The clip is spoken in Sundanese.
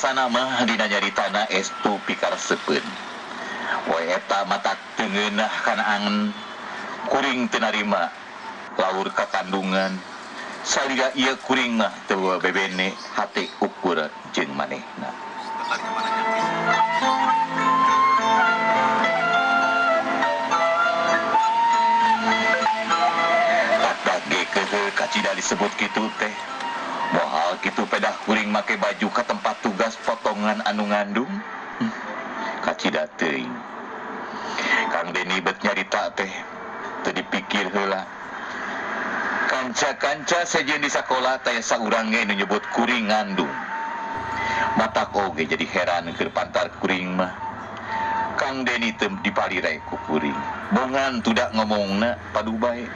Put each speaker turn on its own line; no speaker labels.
Biasana mah dina nyaritana estu pikaresepeun. Poe eta matak teu ngeunah kana angen. Kuring teu narima laur ka kandungan. Salira ieu kuring mah teu bebene hate ukur jeung manehna. Takdak ge kehe kacida disebut kitu teh. Moal kitu pedah kuring make baju ka tempat tugas potongan anu ngandung? Kacida teuing. Kang Deni bet nyarita teh teu dipikir heula. Kanca-kanca sejen di sakola taya saurang ge nu nyebut kuring ngandung. Matak oge jadi heran keur pantar kuring mah. Kang Deni teu dipalire ku kuring. Bongan tudak ngomongna padu bae.